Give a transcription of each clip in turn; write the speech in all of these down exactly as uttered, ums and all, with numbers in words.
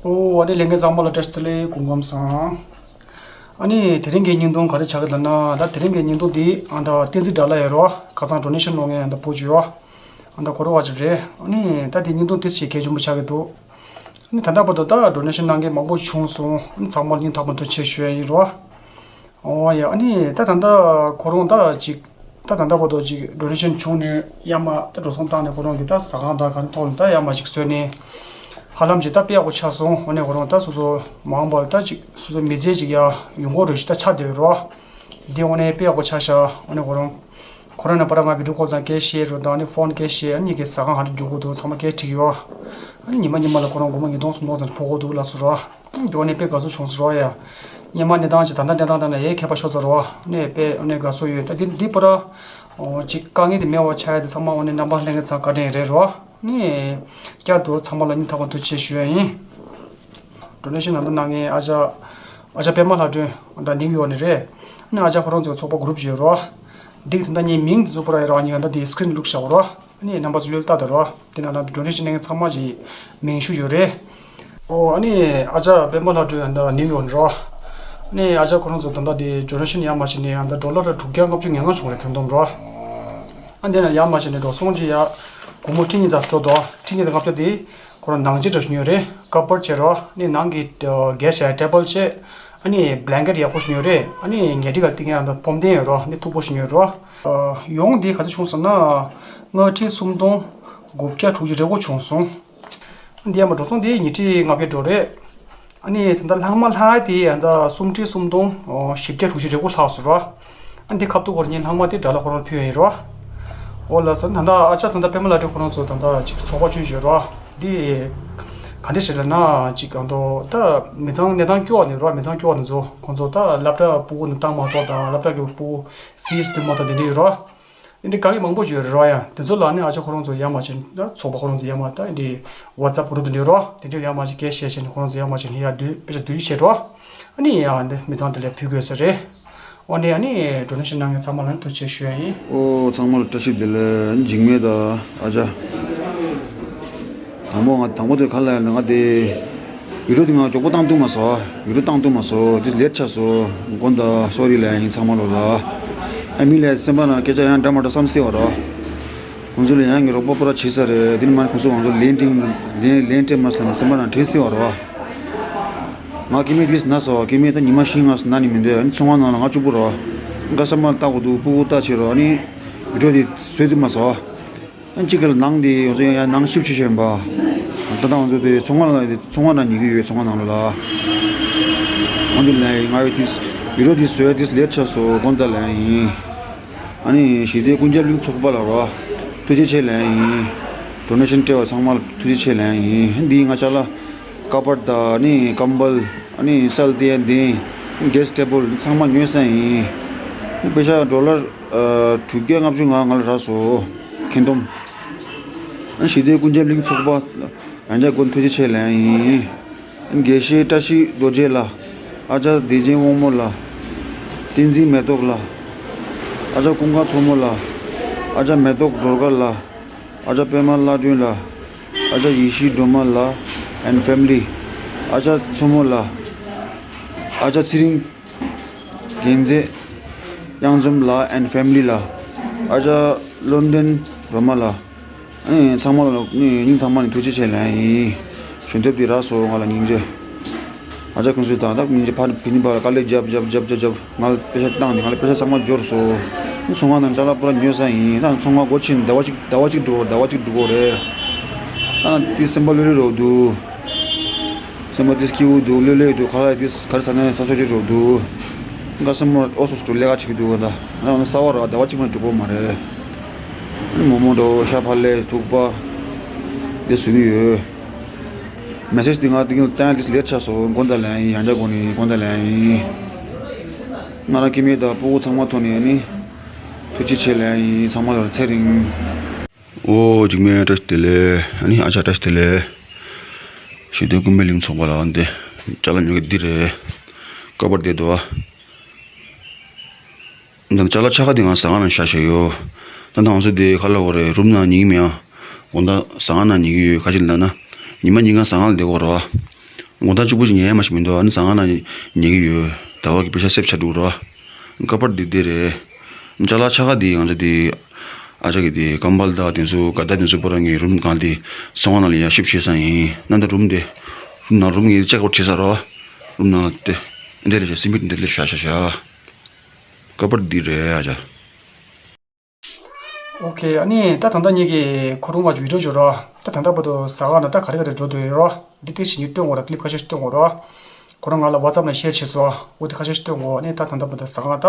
ཨོ་ཨ་ནི་ལྷན་རྒྱས་ཚང་མ་ལ་བཀྲ་ཤིས་བདེ་ལེགས། སྐུ་ཁམས་བཟང་། ཨ་ནི་དེ་རིང་གི་བརྙན་ཐུང་ག་རེ་ཆགས་ཀྱི་འདུག་ན། ད་དེ་རིང་གི་བརྙན་ཐུང་འདི་ཨ་ད་བསྟན་འཛིན་དགྲ་ལྷ་ཡོད་རོ། ཁ་སང་ཌོ་ནེ་ཤན་གནང་མཁན་ཨ་ད་བུ་ཅིག་ཡོད། ཨ་ད་ཁོ་རང་བ་ཅིག་རེད། ཨ་ནི་ད་དེ་བརྙན་ཐུང་དེ་ཞིག་གལ་ཆེན་པོ་ཆགས་ཀྱི་འདུག་ཨ་ནི་ད་ལྟ་བར་དུ་ད་ཌོ་ནེ་ཤན་གནང་མཁན་མང་པོ་བྱུང་སོང་། ཨ་ནི་ཚང་མར་སྙིང་ཐག་པ་ནས་ཐུགས་རྗེ་ཆེ་ཞུ་ཡ་ཡིན་རོ། ཨོ་ཡ། ཨ་ནི་ད་ད་ལྟ་ཁོ་རང་ད་ཅིག་ད་ད་ལྟ་བར་དུ་ཅིག་ཌོ་ནེ་ཤན་བྱུང་ནས་ཡར་མར་ད་འགྲོ་སོང་བཏང་ནས་ཁོ་རང་གི་ད་ཟ་ཁང་དང་ག་རེ་ཐོག་ནས་ད་ཡར་མར་ཅིག་བཟོས་ནས་ཧ་ལམ་ཅིག་ད་དཔེ་ཡག་པོ་ཆགས་སོང་། ཨོ་ནས་ཁོ་རང་ད་སོ་སོ་མ་འོངས་པར་ད་ཅིག་སོ་སོ་མི་ཚེ་ཅིག་ཡར་ཡོང་གི་རེད་ཅིག་ད་ཆགས་བསྡད་རོ། འདི་ཨོ་ནས་དཔེ་ཡག་པོ་ཆགས་ཤག་ཨོ་ནས་ཁོ་རང་ཁོ་རང་ནས་པ་ར་ང་བི་ཌིའོ་ཀོལ་དང་སྐད་བཤད་རོ་དང་ཨ་ནི་ཕོན་སྐད་བཤད། ཨ་ནི་གི་ཟ་ཁང་ག་འདྲ་རྒྱུག་གི་འདུག་ཚང་མ་སྐད་དྲིས་ཡོད། ཨ་ནི་ཉི་མ་ཉི་མ་ལ་ཁོ་རང་སྒོར་མོ་ཉིས་སྟོང་སུམ་སྟོང་ཙམ་ཕོག་གི་འདུག་ལབ་སོང་རོ། འདི་ནས་དཔེ་དགའ་བསུ་བྱུང་སོང་རོ་ཡ། སྔོན་མ་གནས་སྟངས་ཅིག་ད་ལྟ་གནས་སྟངས་དང་ནས་ཡའི་ཁྱད་པར་ཤོར་ཚར་རོ། ནས་དཔེ་ནས་དགའ་བསུ་ཡོད། ད་འདི་འདི་པོ་ར་ཅིག་དཀའ་ངལ་དེ་མེད་པ་ཆགས་ཡ་དེ་ཚང་མ་འོ་ནས་རྣམ་པ་ལྷན་རྒྱས་ཚང་བཀའ་དྲིན་རེད་རོ། ནས་བསྐྱར་དུ་ཚང་མ་ལ་སྙིང་ཐག་པ་ཐུགས་རྗེ་ཆེ་ཞུ་ཡ་ཡིན། ཌོ་ནེ་ཤན་ནང་དུ་གནང་མཁན་ཨ་ཅག་ཨ་ཅག་པད་མ་ལྷ་སྒྲོན་ད་ནིའུ་ཡོག་ནས་རེད། ནས་ཨ་ཅག་ཁོ་རང་ཚོའི་ཚོགས་པ་གུ་རུབ་ཅིག་ཡོད་རོ། འདི་ད་ལྟ་ངའི་མིང་དེ་ཚོ་པོ་ར་ཡ་རང་ཉིད་ད་ལྟ་འདི་སི་ཀི་རིན་བླུགས་བཞག་རོ། ཨ་ནི་རྣམ་པ་ཚོ་ལོས་ལྟ་དང་རོ། དེ་ནང་ལ་ཌོ་ནེ་ཤན་གནང་མཁན་ཚང་མ་གི་མིང་ཞུ་ཡོད་རེད། ཨོ་ཨ་ནི་ཨ་ཅག་པད་མ་ལྷ་སྒྲོན་ད་ནིའུ་ཡོག་ནས་རོ། ཨ་ནི་ཨ་ཅག་ཁོ་རང་ཚོ་ད་ལྟ་དེ་ཌོ་ནེ་ཤན་ཡར་མར་བྱས་ནས་ཨ་ད་ཌོ་ལར་དྲུག་བརྒྱ་ལྔ་བཅུ་ང་ལྔ་བྱུང་རེད། ཁྱོན་བསྡོམས་རོ། ཨ་འདི་ནས་ཡར་མར་བྱས་ནས་འགྲོ་སོང་ཅིག་ཡ་སྒོར་མོ་ཁྲི་གཉིས་ཙམ་འགྲོ་འདུག་ཁྲི་གཉིས་དང་ལྔ་བརྒྱ་དེ་ཁོ་རང་ནང་ཆེ་འདྲ་ཞིག་ཉོས་རེད། ཀ་པར་བྱས་རོ། ཨ་ནི་ནང་གི་གེ་སི་ཊེ་བལ་བྱས། ཨ་ནི་བྷི་ལེང་ཀེཊ་ཡག་པོ་ཞིག་ཉོས་རེད། ཨ་ནི་ཉལ་ཁྲི་ག་ལ་བཏིང་ཡ་ད་སྤོམ་གདན་ཡོད་རོ། ཨ་ནི་མཐུག་པོ་ཞིག་ཉོས་རོ། ཡོང་འདི་ག་ཚོད་བྱུང་སོང་ན། ལྔ་ཁྲི་སུམ་སྟོང་དགུ་བརྒྱ་དྲུག་ཅུ་རེ་དགུ་བྱུང་སོང་། འདི་ཡར་མར་འགྲོ་སོང་དེ་ཉི་ཁྲི་ལྔ་བརྒྱ་འགྲོ་རེད། ཨ་ནི་ད་ལྟ་ལྷག་མ་ལྷག་དེ་ཡང་ད་སུམ་ཁྲི་སུམ་སྟོང་བཞི་བརྒྱ་དྲུག་ཅུ་རེ་དགུ་ལྷག་སོང་རོ། ཨ་འདི་ཁ་ཐུག་ཁོ་རང་ཉིད་ལྷག་མ་དེ་དགྲ་ལྷ་ཁོ་རང་ཕུལ་ཡ་ཡིན་རོ། འོ་ལགས་སོ། ད་ལྟ་ཨ་ཅག་ད་ལྟ་པད་མ་ལྷ་སྒྲོན་ཁོ་རང་ཚོ་ད་ལྟ་ཅིག་ཚོགས་པ་བྱུང་ཡོད་རོ། འདི་ག་འདྲ་ཞིག་ལབ་ན་ཅིག་གང་ཐོག་ད་མི་ཚང་གནས་སྟངས་སྐྱོ་བ་ནས་རོ། མི་ཚང་སྐྱོ་བ་ནས་ཚོ་ཁོང་ཚོ་ད་སློབ་གྲྭ་ཕྲུ་གུ་ནས་བཏང་མ་ཐོག་དང་སློབ་གྲྭ་གི་ཕྲུ་གུ་ཕིས་བཏོན་མ་ཐོག་དེ་འདྲ་ཡོད་རོ། དེ་འདྲའི་དཀའ་ངལ་མང་པོ་ཞིག་ཡོད་རེད་རོ། ཡང་དེ་ཚོ་ལ་ནི་ཨ་ཅག་ཁོ་རང་ཚོ་ཡར་མར་བྱས་ན་ཚོགས་པ་ཁོ་རང་ཚོ་ཡར་མར་ད་འདི་ཝ་ཊི་སེབ་གུ་རུབ་དེ་འདྲ་ཡོད་རོ། དེ་འདྲའི་ཡར་མར་ཅིག་སྐད་བཤད་བྱས་ནས་ཁོ་རང་ཚོ་ཡར་མར་བྱས་ནས་ཡར་བསྡུ་དཔེ་ཆ་བསྡུ་རྒྱུ་བྱས་རོ། ཨ་ནི་ཡང་འདི་མི་ཚང་དེ་ལ་ཕུལ་དགོས་ས་རེད། ཨོ་ནི་ཨ་ནི་ཌོ་ནེ་ཤན་གནང་མཁན་ཚང་མ་ལ་ནི་ཐུགས་རྗེ་ཆེ་ཞུ་ཡ་ཡིན། ཨོ་ཚང་མ་ལ་བཀྲ་ཤིས་བདེ་ལེགས། འཇིགས་མེད་དང་ཨ་ཅག་དང་པོ་ང་དང་པོ་དེ་ག་ལ་ཡ་ན་ང་དེ་བི་ཌིའོ་དེ་ང་མགྱོགས་པོ་བཏང་ཐུབ་མ་སོང་། བི་ཌིའོ་བཏང་ཐུབ་མ་སོང་། དེ་ལེཊ་ཆགས་སོང་། དགོངས་དག་སོ་རི་ལབ་ཡིན་ཚང་མ་ལོ་ལ། ཨ་མི་ལ་སེམས་པ་ནང་སྐད་ཆ་ཡང་འདྲ་མ་འདྲ་བསམ་སྲིད་པ་རོ། ཁོང་ཚོ་ལ་ཡང་ངའི་རོགས་པ་པོ་ར་བྱེད་ས་རེད། དེ་ནི་མ་ཁོང་ཚོ་ང་ཚོ་ལན་སྤྲད་ལན་ལན་སྤྲད་མ་སོང་ན་སེམས་པ་ནང་དྲན་སྲིད་པ་རོ། ང་སྐྱེ་དམན་དེ་ན་སོང་། སྐྱེ་དམན་ད་ཉི་མ་བཞི་ལྔ་ན་ནི་མི་འདོད། ཨ་ནི་ཚོང་ཁང་ནང་ལ་ང་གཅིག་པུ་རོ། ཁ་སང་མ་ལྟ་དགོས་འདུག་ཕྲུ་གུ་ལྟ་བྱེད་རོ། ཨ་ནི་བི་ཌིའོ་དེ་བཟོས་ཐུབ་མ་སོང་། ཨ་གཅིག་གི་ནང་དེ་ང་ཚོ་ཡང་ནང་ཞིབ་ཆེ་ཤོས་ཡིན་པ། ད་ལྟ་ང་ཚོ་དེ་ཚོང་ཁང་ལ་དེ་ཚོང་ཁང་ནང་ཉལ་གྱི་ཡོད། ཚོང་ཁང་ནང་ལ་ལ། ཨ་འདི་ལ་ཡིན་ང་ཡོད་དེ་བི་ཌིའོ་དེ་བཟོས་དེ་ལེཊ་ཆགས་སོང་། དགོངས་དག་ལ་ཡིན། ཨ་ནི་ཞི་བདེ་ཀུན་ཁྱབ་གླིང་ཚོགས་པ་ལ་རོ། ཐུགས་རྗེ་ཆེ་ལ་ཡིན། ཌོ་ནེ་ཤན་སྤྲད་པ་ཚང་མ་ལ་ཐུགས་རྗེ་ཆེ་ལ་ཡིན། འདི་ང་ཅག་ལ་ཀ་པར་དང་ཨ་ནི་ཀམ་བལ་ཨ་ནི་སལ་ཏེ་འདི་གེ་སི་ཊེ་བལ་ཚང་མ་ཉོས་ས་ཡིན། པེ་ཤ་ཌོ་ལར་ཨ་དྲུག་བརྒྱ་ལྔ་བཅུ་ང་ལྔ་ལ་རག་སོང་། ཁྱོན་བསྡོམས། ཨ་ཞི་བདེ་ཀུན་ཁྱབ་གླིང་ཚོགས་པ་ཡང་བསྐྱར་དགོངས་ཐུགས་རྗེ་ཆེ་ལ་ཡིན། དགེ་བཤེས་བཀྲ་ཤིས་རྡོ་རྗེ་ལ། ཨ་ཅག་བདེ་ཆེན་དབང་མོ་ལ། བསྟན་འཛིན་མེ་ཏོག་ལ། ཨ་ཅག་ཀུན་དགའ་མཚོ་མོ་ལ། ཨ་ཅག་མེ་ཏོག་སྒྲོལ་དཀར་ལ། ཨ་ཅག་པད་མ་བླ་སྒྲོན་ལ། ཨ་ཅག་ཡེ་ཤེས་སྒྲོལ་མ་ལ་and family། ཨ་ཅག་མཚོ་མོ་ལ། ཨ་ཅག་ཚེ་རིང་། རྒྱལ་མཚན། གཡང་འཛོམས་ལགས་and family ལ། ཨ་ཅག་བློ་ལྡན་སྒྲོལ་མ་ལགས། ཨེ་ཚང་མ་ལ་ནི་སྙིང་ཐག་པ་ནས་ཐུགས་རྗེ་ཆེ་ལན་ཡིན། ཞུ་འདོད་འདི་རག་སོང་། ང་ལ་སྙིང་རྗེ། ཨ་ཅག་ཀུན་སུ་དང་ད་སྙིང་རྗེ་ཕ་ཕི་ནི་པ་ལ་དཀའ་ལས་རྒྱབ་རྒྱབ་རྒྱབ་རྒྱབ་རྒྱབ་ང་ལ་པེ་ཤ་བཏང་ནས་ང་ལ་པེ་ཤ་ཚང་མ་འབྱོར་སོང་། ཚོང་ཁང་ནང་ཅ་ལག་པུ་ར་ཉོས་ས་ཡིན། ད་ཚོང་ཁང་སྒོ་ཕྱེ་ནས་ཟླ་བ་གཅིག་ཟླ་བ་གཅིག་འགྲོ་ཟླ་བ་གཅིག་འགྲོ་གི་རེད། ཨ་དེ་སེམས་པ་ལྷོད་ལྷོད་རོགས་འདུག་སེམས་པ་དེ་སྐྱིད་པོ་འདུག་ལྷོད་ལྷོད་འདུག་ཁ་ལག་དེ་ག་རེ་ཟ་ན་ས་སོ་ཅིག་རོགས་འདུག་ང་སེམས་པ་ཨོ་སོ་སོ་འགྲོ་ལས་ཀ་བྱེད་ཀྱི་འདུག་ད་ང་ས་བ་ར་ཟླ་བ་གཅིག་མ་འགྲོ་གི་མ་རེད། མོག་མོག་འདྲ་བོ་ཤ་ཕ་ལས་ཐུག་པ་དེ་བཟོ་གི་ཡོད། མེ་སེ་ཇི་དེ་ང་དེ་གིན་བཏང་ཡ་དེ་ལེཊ་ཆགས་སོང་། དགོངས་དག་ལན་ཡིན། ཡང་བསྐྱར་དགོངས་ནས་དགོངས་དག་ལན་ཡིན། ང་རང་སྐྱེ་དམན་དང་སྤུ་གུ་ཚང་མ་ཐོག་ནས་ནི་ཐུགས་རྗེ་ཆེ་ལན་ཡིན། ཚང་མ་ལ་ཚེ་རིང་། ཨོ་འཇིགས་མེད་བཀྲ་ཤིས་བདེ་ལེགས། ཨ་ནི་ཨ་ཅག་བཀྲ་ཤིས་བདེ་ལེགས། ཞི་བདེ་ཀུན་ཕན་གླིང་ཚོགས་པ་ལ་འདི་ཅ་ལག་ཉོ་གི་འདི་རེད། ཀ་པར་བསྡད་འདུག་ཨ། འདི་ཅ་ལག་ཆ་ཁ་འདི་ང་ཟ་ཁང་ནང་བཞག་བཞག་ཡོད། ད་ང་ཚོ་འདི་ཁ་ལ་བ་རེད། རུམ་ནང་ཉིན་མིན་ཨ། དགོང་དག་ཟ་ཁང་ནང་ཉལ་གྱི་ཡོད། ཁ་ཅིག་ལབ་ན་ཉི་མ་ཉིན་གང་ཟ་ཁང་ལ་བསྡད་དགོས་རེད་བ། དགོང་དག་གཅིག་པུ་ཞིག་ཉལ་ཡ་མ་ཞིག་མི་འདུག་ཨ་ནི་གཟའ་སྔ་ན་ཉལ་གི་ཡོད། ཟླ་བ་གི་པེ་ཤ་སེབ་ཆ་འདུག་རོ། ཀ་པར་འདི་འདི་རེད། ཅ་ལག་ཆ་ག་འདི་ང་ཚོ་འདི། ཨ་ཅག་གི་འདི་ཀམ་བལ་དང་དེ་ཚོ་ག་ད་དེ་ཚོ་པོ་རང་གི་རུམ་གང་འདི་སོང་བ་ནང་ལ་ཡ་ཤིབ་བྱེད་ས་ཡིན་ན། འདི་རུམ་འདི། རུམ་ནང་རུམ་གི་ཅེག་ཨའུཊ་བྱེད་ས་རོ། རུམ་ནང་ལ་དེ། འདི་རེད་ཤག་སི་མིད་འདི་ལས་ཤ་ཤ་ཤ། ཀ་པར་འདི་རེད་ཨ་ཅག་ཨོ་ཁེ། ཨ་ནི་ད་ད་ལྟ་ངེད་ཀྱིས་ཁོ་རང་ང་ཚོ་བི་ཌིའོ་བཟོ་རོགས། ད་ད་ལྟ་བར་དུ་ཟ་ཁང་ནང་ད་ག་རེ་ག་རེ་འགྲོ་འདུག་ཡོད་རོགས། འདི་ཏིག་ཞིག་ཉིད་སྟོན་དགོས་ར། ཀི་ལིབ་ཁ་ཤས་ཤིག་སྟོན་དགོས་རོགས། ཁོ་རང་ང་ལ་ཝ་ཊི་སེབ་ནང་ཤེར་བྱས་སོང་། འོ་དེ་ཁ་ཤས་ཤིག་སྟོན་དགོས། ཨ་ནི་ད་ད་ལྟ་བར་དུ་ཟ་ཁང་ད་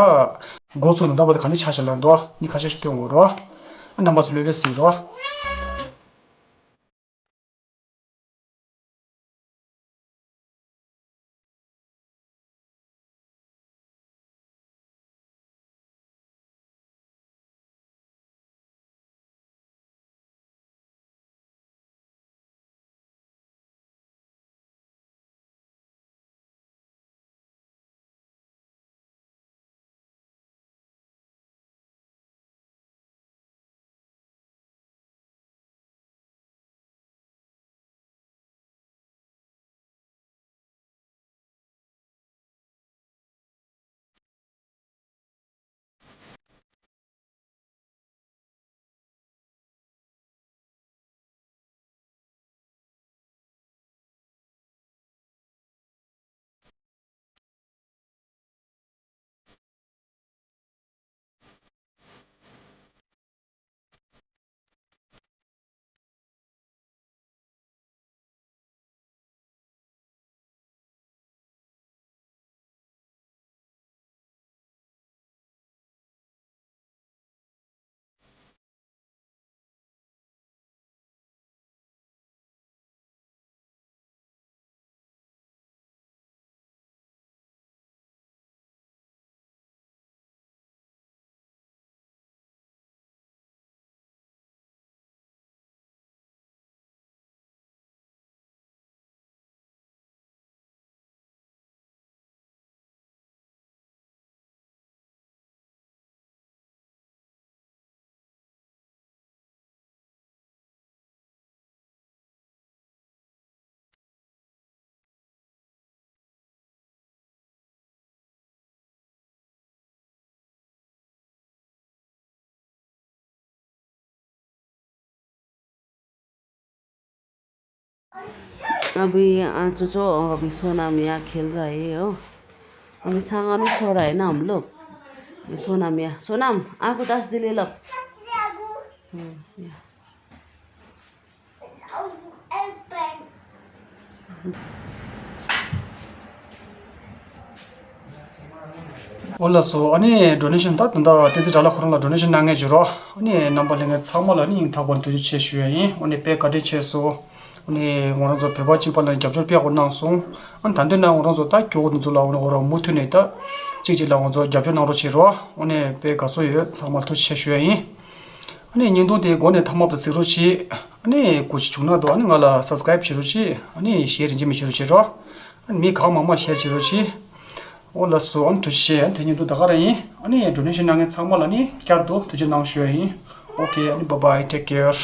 འགོ་ཚུགས་ནས་ད་བར་དུ་ག་འདྲ་ཆགས་བཞག་ལབ་འདུག་ཨ་ནི་ཁ་ཤས་ཤིག་སྟོན་དགོས་རོགས། ཨ་རྣམ་པ་ཚོ་ལོས་ལོས་གཟིགས་རོགས། ཨ་བི་ཨ་ཙོ་ཙོ་ཨ་བི་བསོད་ནམས་ཡ་ཁེལ་ར་ཡེ་ཨོ། ཨ་བི་ཚང་ང་ནི་ཚོ་ར་ཡེ་ནམ་ལུག་བསོད་ནམས་ཡ་བསོད་ནམས་ཨ་ཁུ་ཏཱས་དི་ལི་ལབ། ཨུམ་ཡ། འོ་ལགས་སོ། ཨ་ནི་ཌོ་ནེ་ཤན་ད་ད་ལྟ་བསྟན་འཛིན་དགྲ་ལྷ་ཁོ་རང་ལ་ཌོ་ནེ་ཤན་གནང་མཁན་བྱོས་རོགས། ཨ་ནི་རྣམ་པ་ལྷན་རྒྱས་ཚང་མ་ལ་ཨ་ནི་སྙིང་ཐག་པ་ནས་ཐུགས་རྗེ་ཆེ་ཞུ་ཡ་ཡིན། ཨ་ནི་དཔེ་བཀའ་དྲིན་ཆེ་སོང་། ཨ་ནི་ང་རང་ཚོ་བོད་པ་གཅིག་པ་ལ་རྒྱབ་སྐྱོར་དཔེ་ཡག་པོ་གནང་སོང་། ཨ་ནི་ད་འདོད་ན་ང་རང་ཚོ་ད་སྐྱོ་བོ་འདི་ཚོ་ལ་འོ་ར་མུ་མཐུད་ནས་ད་གཅིག་གཅིག་ལ་ང་ཚོ་རྒྱབ་སྐྱོར་གནང་རོགས་བྱེད་རོགས། ཨ་ནི་དཔེ་དགའ་ཚོར་ཡོད། ཚང་མ་ལ་ཐུགས་རྗེ་ཆེ་ཞུ་ཡ་ཡིན། ཨ་ནི་བརྙན་ཐུང་དེ་མགོ་ནས་མཐའ་མ་བར་གཟིགས་རོགས་བྱེད། ཨ་ནི་གོ་ཞིག་བྱུང་ན་འདུག་ཨ་ནི་ང་ལ་སབ་སི་ཀ་རེབ་བྱེད་རོགས་བྱེད། ཨ་ནི་ཤེར་རིན་ཆེན་མི་བྱེད་རོགས་བྱེད་རོགས། ཨ་ནི་མི་གང་མང་མང་ཤེར་བྱེད་རོགས་བྱེད། འོ་ལགས་སོ། ཨ་ནི་ཐུགས་རྗེ་ཆེ། ཨ་ནི་དེ་བརྙན་ཐུང་ད་ག་རང་ཡིན། ཨ་ནི་ཌོ་ནེ་ཤན་གནང་མཁན་ཚང་མ་ལ་ནི་བསྐྱར་དུ་ཐུགས་རྗེ་གནང་ཞུ་ཡ་ཡིན། Okay, ཨ་ནི་bye bye, take care.